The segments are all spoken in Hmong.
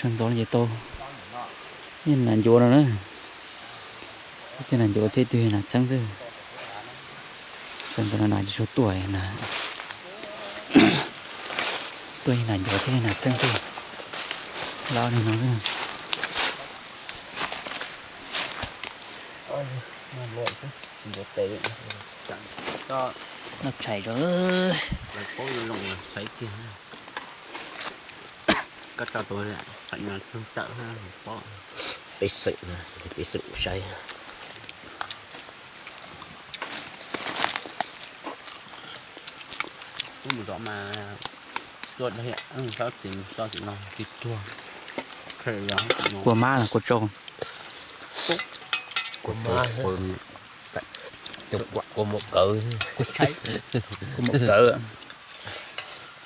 Ntxov li ces tau ib nas ncuav no na. Ib tug nas ncuav thiab ib tug nas txheeb xwb. Txawm ntawd no nas tsis tshua tuaj na. Tuaj ib nas ncuav thiab ib nas txheeb xwb. Lab li no xwb. Noj tshais rau. Koj tso tus qeej no tawm pob. Peb xeem, peb xeem saib. Wb mus zov mas tuaj dhia, sab tim tso tim no tsis tuag. Kua mab los kua tsau? Kua mab, kua muam kawv, kua muam kawv,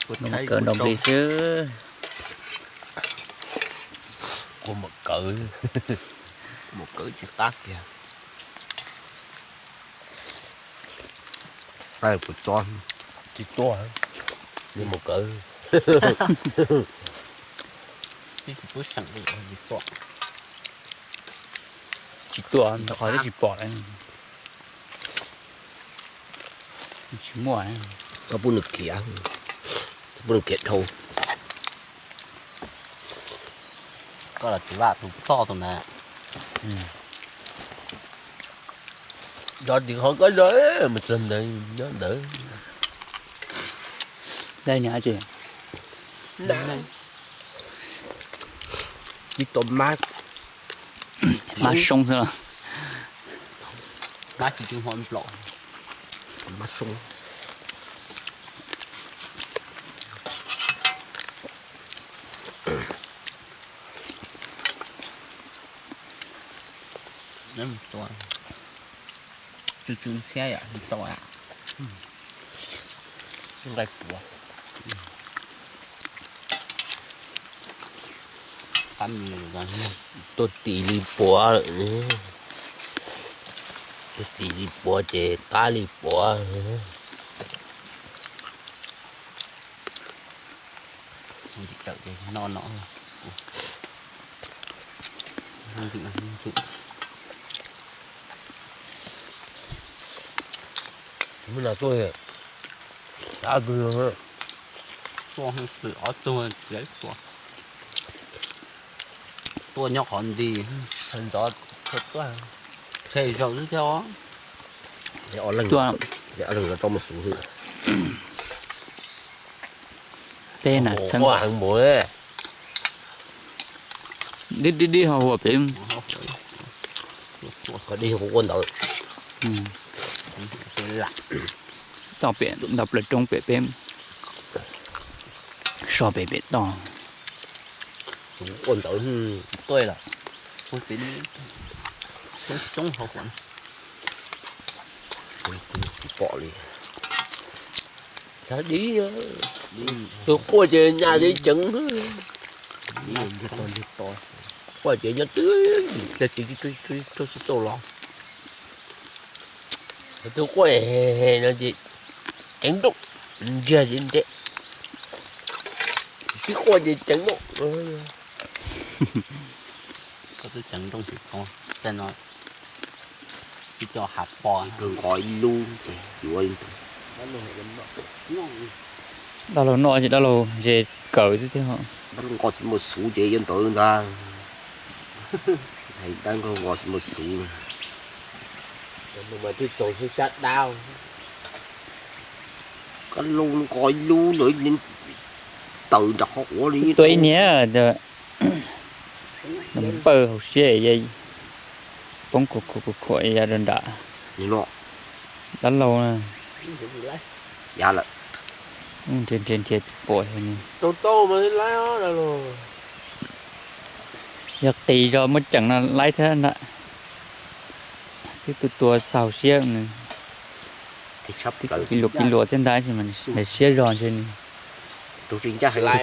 kua muam kawv nrog nplig xwb. Kua muam kawv, kua muam kawv tsis qab kiag. Kuv tso tsis tuaj, kua muam kawv. Tsis tuaj, qhov twb tsis pom, tsis muaj. Koj pub nws khiav, koj pub nws khiav dhau. Koj los tsis vaj tus txoj tus ntawd. Zov tim qhov koj zov, mus txog ntawd nyob ntawd. Dai niam tsis, tsis tau mab, mab soob xwb los. Mab tsis tu hmo nplaum, mab soob. Tsw tsw ntxhiab yom, tsis tau. Nqaij puav. Tuaj tis li puav lawm, tuaj tis li puav ces qab li puav. Tawm ces noj no. Mus no tuaj, xav twg, tuaj ob tug, tuaj nyob qhov nti, ntxov, tshem zaum xwb thiab. Ob leeg rau mus xub hwm. Peb nas txheeb. Dib dib dib ho huam pem. Dib kuj quaj ntawd. Toj pem ntawm plaws roob pem peb so pem pem toj. Tus quaj ntawd tuaj lawm. Coob coob hauv kuv tsis pom li. Tus quaj ces nyaj ceev, quaj ces nyob twb tsis tau los. Tus quaj no ces ceev nrooj, ntsiag ces ntev, tsis quaj ces ceev nrooj. Koj twb ceev nrooj tsis tau, tej no tib co hav pos. Kawg nqos ib lub ces yuav li ntawd. Dab laug noj ces dab laug ntshe kawg xwb thiab. Dab laug nqos tsis muaj xuv ces yuav ntawd ntag. Hais dab laug nqos tsis muaj xuv. Mas twb txaus xyab dab. Dab laug nqos ib lub lawm, tawm nram qhov quav li. Tuaj ib niag npawj hauv siab, poob khuam khuam khuam ya rau nram. Dab laug na. Ya lawm. Nrhiav nrhiav nrhiav tsis pom. Yog qis zog muaj ceem no laib thiab ntag. Twb tu tua xaus siab nws. Twb kis luas kis luas thiab ntag, nws siab zog ntshe nws ncaj heev.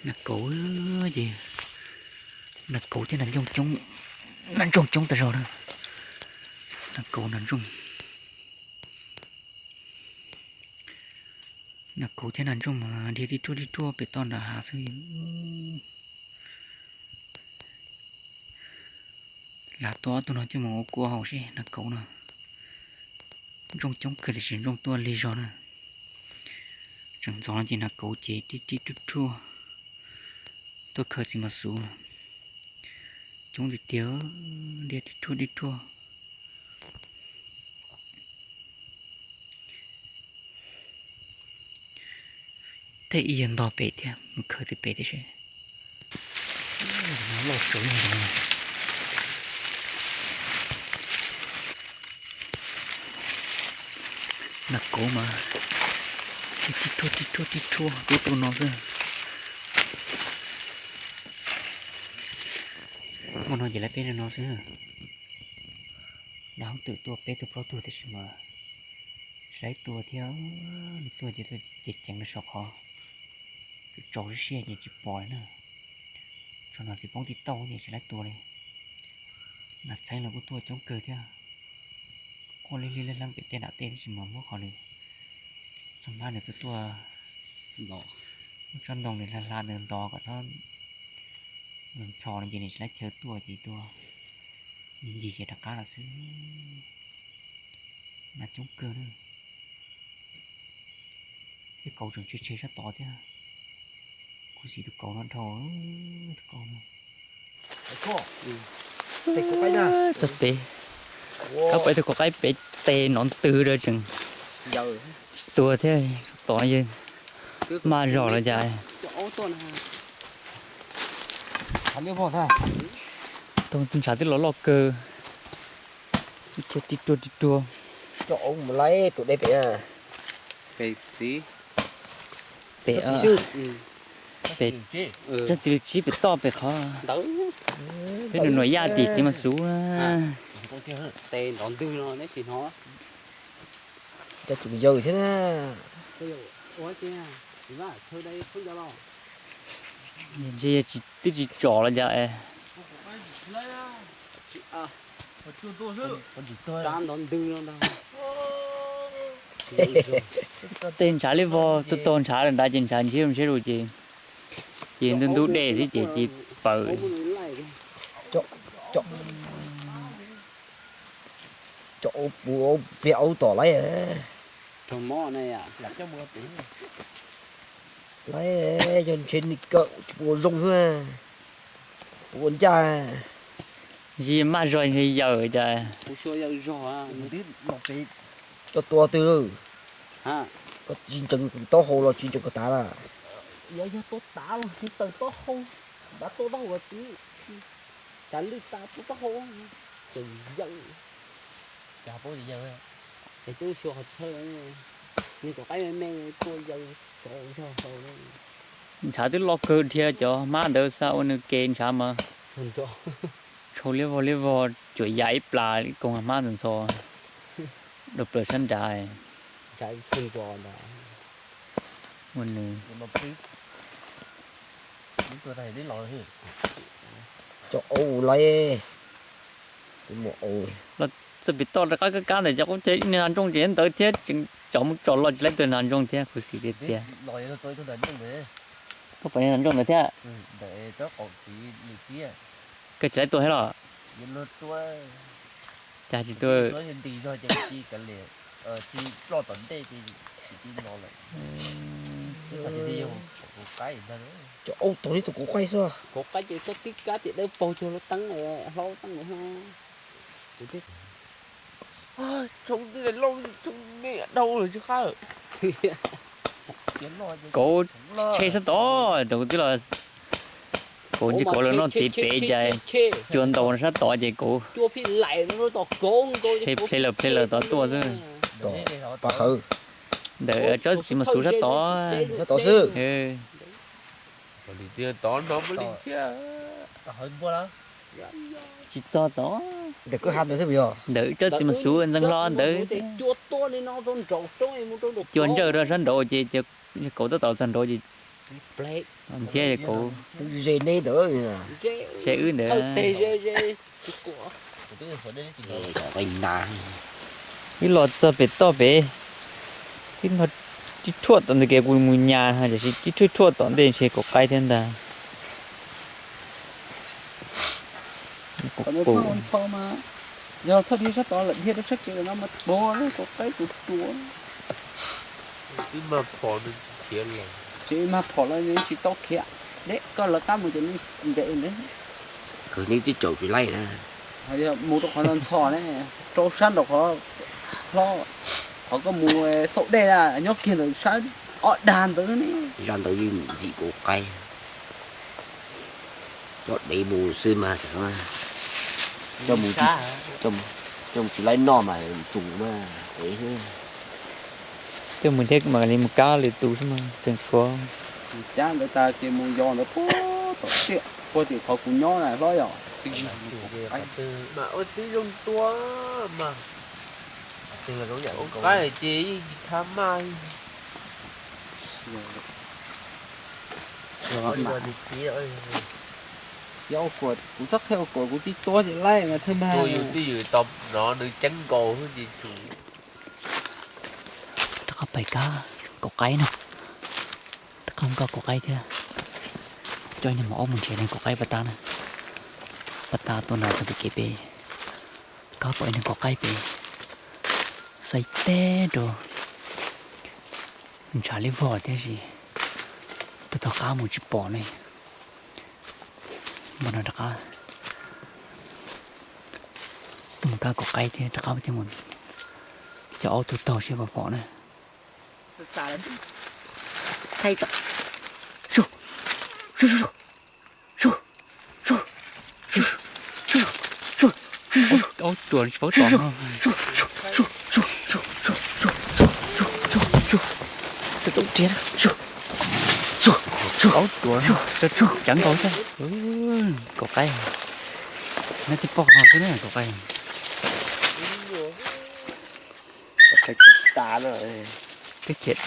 Nas kauv ces, nas kauv thiab nas ntsooj coob, nas ntsooj coob tas zog na. Nas kauv nas ntsooj, nas kauv thiab nas ntsooj mas dhia tib ruaj tib ruaj pem toj nram hav xwb. Lav tua ob tug no coj mus ua kua haus seb nas kauv no. Ntsooj coob kawg tiam sis ntsooj tuaj lig zog na. Tseem ntxov no ces nas kauv ces tib tib ruaj ruaj tuaj khaws txiv mos xuv. Coob tiag tiag, dhia tib ruaj tib ruaj. Tej ib yawg ntog pem thiab mus khaws twg pem thiab seb. Loj tshaj li. Nas kauv mas tib ruaj tib ruaj tib ruaj tib ruaj tuaj tuaj no xwb. Muaj no ces lawv peb no xwb. Lawv hoob twm tuaj peb tug plaub tug tiam sis mas tsis laib tua thiab, nws tuaj ces tuaj ceev ceev rau saum qhov tsaus siab ces tsis pom li na. Tso no txiv poob tib tauj ces tsis laib tua li. Nas txheeb los kuj tuaj coob kawg thiab. Quaj li li leej leej pem tej nram tej tab sis mas muab qhov nws txog hmab nws tuaj tuaj, muab tsob ntoo nws hla hla nws ntov kom txhob ntxhov ntxhov no ces nws tsis laib chaw tuaj ces tuaj ncig ncig ces rov qab los xwb. Nas coob kawg na. Tej kauv tseem tshe tshe sab tod thiab. Khuv xim tus kauv no dhau, tus kauv no. Txog pem, tau peb tug kauv qaib pem tes nov ntws rau tseem tsis tuag thiab. Tod yog maj zog los cas. Tau ntshav twb los loj kawg. Ib txhia tib ruag tib ruag. Pem, pem tsob txiv lws tsib pem toj pem qhov peb nus nuam yaj tim txiv mas xuv na. Tes nrov ntwg no neb tsis hnov. Cov tseem yawg thiab na. Ntshe yog twb tsis tsom los cas es. Rab nrov ntwg no ntag. Tej ntshav liab vog, tuaj taug ntshav nrad ces ntshav ntshiab ntshiab lug ces, ces ntub ntub dej xwb ces cia paws. Cov pliag aub tom lawm. Lawv yog ntshe nws kawm tsis pom zoo xwb, pom ua ncaj. Zis maj zog ntshe yawm cas. Cov tua twg lawm? Koj tsis ntseeg taub hau los tsis ntseeg koj tav lawm? Yog tua tav los tsis tawm taub hau, npaj tua taub hau tib, cas lwj tas tua taub hau. Tseem yawm, cas paub yawm, es twb xyuas qhov chaw, nws kom qaib me me tua yawm, tsov zog hau. Ntshav twb loj kawg dhia cov hmab ntawd xa ua nws ke ntshav mas tshau liab vog liab vog cuam yam ib plas koog hmab ntxhov ntxhov rau plaws sab nrad. Ua nws Cov aub lawm, kuv mus aub. Los txawm pem toj rov qab kab kab ntawm cov qub ces niag nas ntsooj ces ntawd thiab tseem tsom mus tsom los tsis laib tua nas ntsooj thiab khuv xim tiag tiag. Poj pom niag nas ntsooj ntawd thiab. Koj tsis laib tua thiab los? Cas tsis tua? Cov aub tog li tus kuv qaib xwb. Kuv qaib ces txhob tib kab tias dawb paug cuag lub teeb, hlob teeb no. Tshoob twb loj, tshoob me dhau lawm tsis qab. Kauv tshe sab tod, rau kuv twb los, kauv ntshe kauv los noj txiv pem cas cua ntaus sab tod ces kauv tshe ple lawm ple lawm tod tuaj xwb. Tom paj hawv. Ntawm tsob txiv mas xuv sab tod. Sab tod xwb. Tsis txog tod. Ntawm koj ha ntawd xwb puas yog? Ntawm tsob txiv mas xuv ntxeev hlo ntawd. Cua ntsawj rau sab nraud ces, kauv tab tom txog nraud ces Ntxhiab kauv ze neb ntawd, ze wb ntawd. Wb los txog pem toj pem, tib thuaj tom ntawd kev kuv mus nyas, tiam sis tib thuaj tom ntej ntshe kauv qaib thiab ntag. Yog txoj dhia sab tod lawm dhia rau sab kev no mas tuag, kauv qaib tus ruam. Tsis mag phom los nws tsis tau khiav. Deb, koj lawv qab mus ces nws nres ntawd. Kwv neb twb tsaus tsis laij na. Mus rau qhov ntxhov ntxhov ne, rau sab nraum qhov hlob, qhov koj mus xauj dej na, nyob kiag ntawm sab ob dag ntawd ne. Zaj ntawd yeej ntxim kauv qaib. Coj dev mus xwb mas, coj mus tsis laib noj mas tsum mas. Coj mus thiab mas li mus kab li tus xwb mas tseem tshuav. Cab ntawd tas ces mus yos ntawd puag tom tiam, puag tim qhov kuv nyob na hlob yom. Mas ua tib zoo tua mas. Ua qaib ces yeej tsis txhob maj. Yog ua kuam kuv txhob qhia ua kuam kuv tsis tua ces laij mas thawj mag. Tua yus twj ywm tau no nws ceeb nkaus xwb ces tsum. Rov qab pais kab kauv qaib no. Rov qab mus kab kauv qaib thiab. Coj ib niag mos aub mus nrhiav niag kauv qaib pas tas na. Pas tas tuaj nram txog pem kev pem, kab pom ib niag kauv qaib pem, xaib teb rau. Ntshav liab vog thiab si, tuaj taug qab mus tsis pom ne. Npaj no rov qab tuaj mus kab kauv qaib thiab rov qab thiaj mus coj aub tuaj taug seb puas pom na. Aub ruam tsis paub tom no. Aub ruam, ceev nkaus thiab. Kauv qaib, nyob tib pob no xwb na kauv qaib. Twb khiav,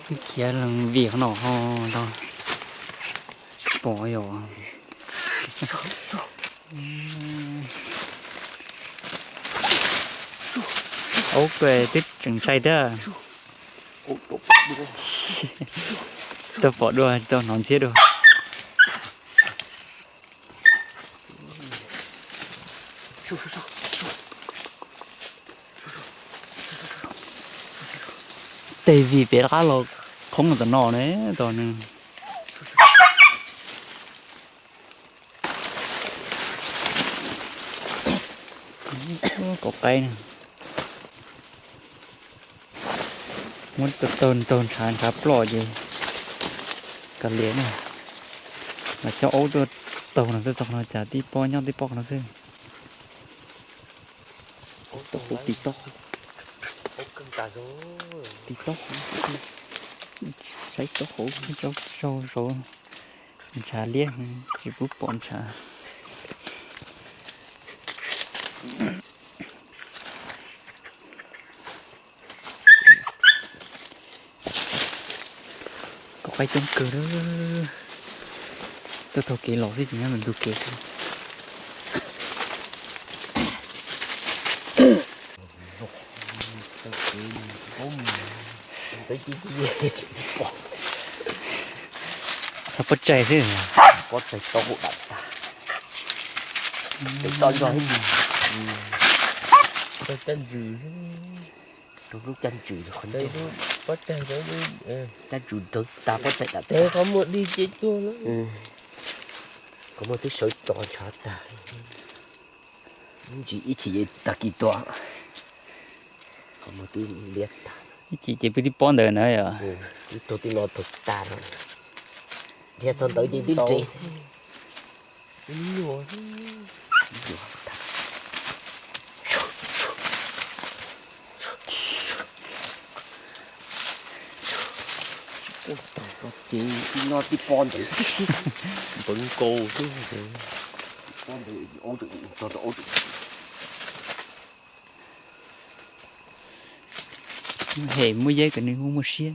twb khiav vim qhov no ho tau tsis pom yom. Aub koj twb tseem ntshai thiab. Tsis tau pom dua, tsis tau hnov ntxhiab dua. Tej vij pem rov qab los khoob tom no ne, tom nws. Kauv qaib na. Muab taug ntshav, ntshav ploj ces kav liam na. Mas coj aub tuaj taug no, tuaj taug no cas tib pob nyob tib pob no xwb. Taub hau, tiv taub hau, tiv taub hau, saib taub hau, zaug saud, ntshav liab, tsis pub pom ntshav. Kauv qaib coob kawg, tuaj taug kev los xwb ces nyob ntug kev xwb. Txhob pob tsaig xwb. Pob tsaig tau hauv dam tag. Tau nrog, tau caj ntsws, rau lub caj ntsws qhov, pob tsaig, caj ntsws ntawd tas pob tsaig dam tag. Qhov muag dig ces tuag lawm. Qhov muag twb sawv tso ntshav tag. Ntsis ib chim tag kis tuag. Qhov muag twb liab tag. Ib chim ces pw tib pob ntawd na yom. Wb taug tib no taug tag no. Dhia txog ntawd ces twb nres. Ces tib no tib pob ntawd. Npawv nkaus xwb. Pob ntawd, aub tseem tso rau aub tseem. Hem muaj yeeb kom nws muaj muaj siab.